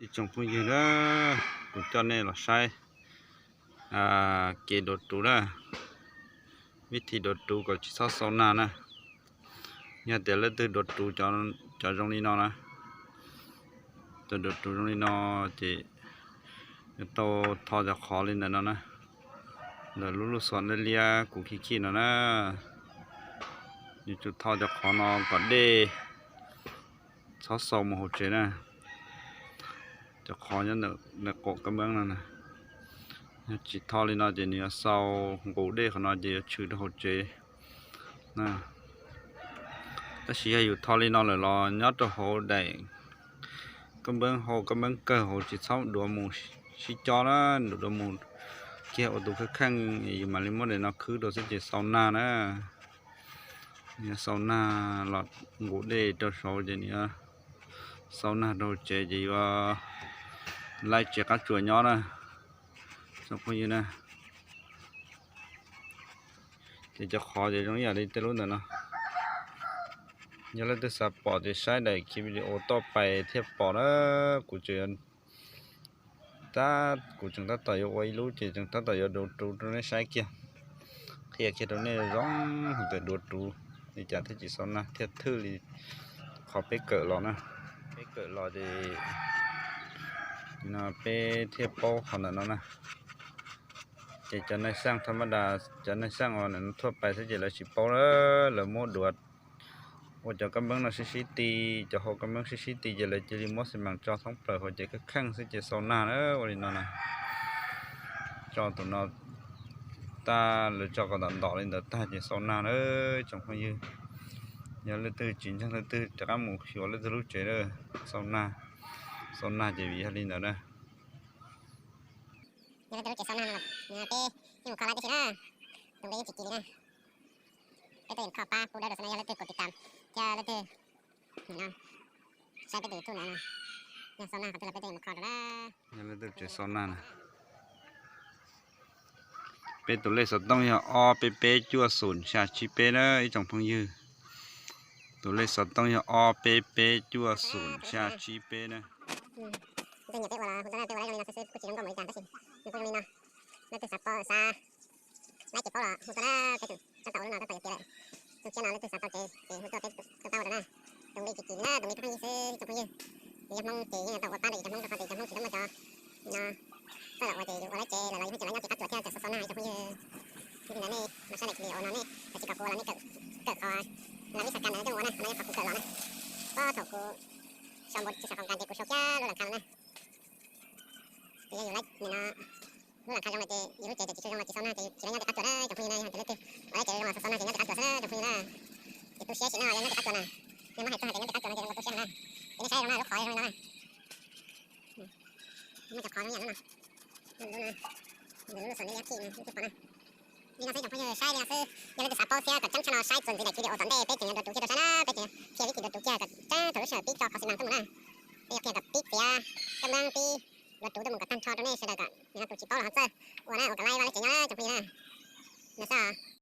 Ib tsoom phooj ywg na, kuv coj nej los saib kev duav ruv na, vib thi duav ruv kom tsis txhob xau nag na. Yog tias leej twg duav ruv cov zoo li no na, cov duav ruv zoo li no ces yuav tau tho cov qhov li ntawm no na, ntawm lub lub xos liab liab kuv khij khij no na. Yuav tsum tho cov qhov no kom dej txhob xau mus hauv tsev na. Cov qhov nyob ntawm qaum kab npeeb no na, yog tsis tho li no ces nws yuav xau nqus dej qhov no ces yuav tshwm rau hauv tsev na. Tab sis yog yus tho li no lawm los nyob rau hauv daim kab npeeb hau kab npeeb kawg hauv tsis txhob duav mus sib cob na, duav mus kiag ua tus kheej kheej yus mam li muab daim no khwb rau xwb ces xau nag na. Nws yuav xau nag los nqus dej rau saud ces nws yuav xau nag rau tsev ces yuav laib tsev qab tsuas nyob na, tsoom phooj ywg na. Ces cov qhov ces zoo ib yam li tej lub ntawm no. Yog leej twg xav pom ces saib daim video toj pais thiaj pom na. Kuv tseem tab, kuv tseem tab tom yuav ua ib lub ces tseem tab tom yuav duav ruv rau nej saib kiag, qhia kiag rau nej zoo hais tias duav ruv li cas thiaj tsis xau nag thiaj thwj li qhov peb kawm los na. Peb kawm los ces no peb thiaj paub qhov ntawm no na. Ces cov neeg xaj thab mab das, cov neeg xaj uas thuaj pais xwb ces lawv tsis paub, lawv muab duav ua cov kab npeeb no sib sib ti, cov hau kab npeeb sib sib ti ces lawv cia li muab xi mas tso thoob plaws hauv ces kheej kheej xwb ces xau nag na. Ua li no na, tso tus no tag, lawv tso kom ntom ntom li ntawd tag ces xau nag na tsoom phooj ywg. Yog leej twg tsis ntseeg leej twg rov qab mus xyuas leej twg lub tsev na, xau nag, xau nag ces vim yog li ntawd na. Yog leej twg lub tsev xau nag no, peb yeej mus kho laib tib si na, tus nqi yeej tsis kis li na. Peb tuaj yeem kho pab pub dawb rau xwb na, yog leej twg kaum tiv tam thiab leej twg nim no saib peb tus YouTube ntawd na, yog xau nag qhov twg los peb tuaj yeem mus kho rau na. Yog leej twg tsev xau nag na, peb tus lej xov tooj yog ob peb peb cuaj xoom xya tsib peb na ib tsoom phooj ywg. Tus lej xov tooj yog ob peb peb cuaj xoom xya tsib peb na. Leej twg nyiam peb ua los hu tuaj na, peb ua laib zoo li no xwb xwb kuj tsis zoo nkauj npaum li cas tab sis yog kuj zoo li no. Leej twg xav paub xav laib ces paub los hu tuaj na, peb tus tab tom ua lub no tab tom yuav tiav lawm. Tus tshiab no leej twg xav tau tsev ces hu tuaj peb tuaj pab ua rau na. Tus nqi tsis kis li na, tus nqi pheej yig xwb tsoom phooj ywg. Yus yog Hmoob ces yeej tau ua pab rau yus cov Hmoob rau qhov tias cov Hmoob tsis tau muaj cov no txawj los ua ces yuav ua laib tsev los lawv yeej tseem laib nyob tsev qab tsuas thiab tseem xau xau nag ib tsoom phooj ywg. Yog li ntawd nej los saib daim video no nej tsis kom kuv los nej kawm, kawm qhov lawv vib xa kas ntawd nej tuaj ua na, qhov no yog qhov kuv kawm los na. Puag thaum kuv sau npau tsis xav qhov kas ces kuv sau kiag lub las kha no na. Ces yog yus laib nim no lub las kha zoo lawm ces yus lub tsev ces tsis tshua zoo los tsis xau nag ces tsis laib nyob tsev qab tsuas na tsoom phooj ywg na. Yog tias leej twg ua laib tsev zoo los xau xau nag ces nyob tsev qab tsuas xwb tsoom phooj ywg na. Ces tu siab sim no yog nyob tsev qab tsuas na, nej muab hais txog hais tias nyob tsev qab tsuas no ces zoo nkauj tu siab heev na. Ces nej saib zoo na, lub qhov zoo li no na. Muaj cov qhov zoo yam lub no, lub no, lub xos liab liab khij no nej thiaj pom na. Li no xwb tsoom phooj ywg, saib li no xwb. Yog leej twg xav paub thiab kom ceeb tshaj no saib txuas ntxiv daim video txog ntej peb tseem yuav duav ruv kiag rau saib na, peb tseem yuav qhia vib thi duav ruv kiag kom tseeb thaum lub sij hawm pib tso qhov xi mas tuaj mus na. Peb yuav qhia kom pib txiav kab nploog pib duav ruv tuaj mus kom tag nrho rau nej sawv daws kom tus tsis paub los ho txawj ua na, ua kom laib vaj laib tsev nyob tsoom phooj ywg na. Li no xwb.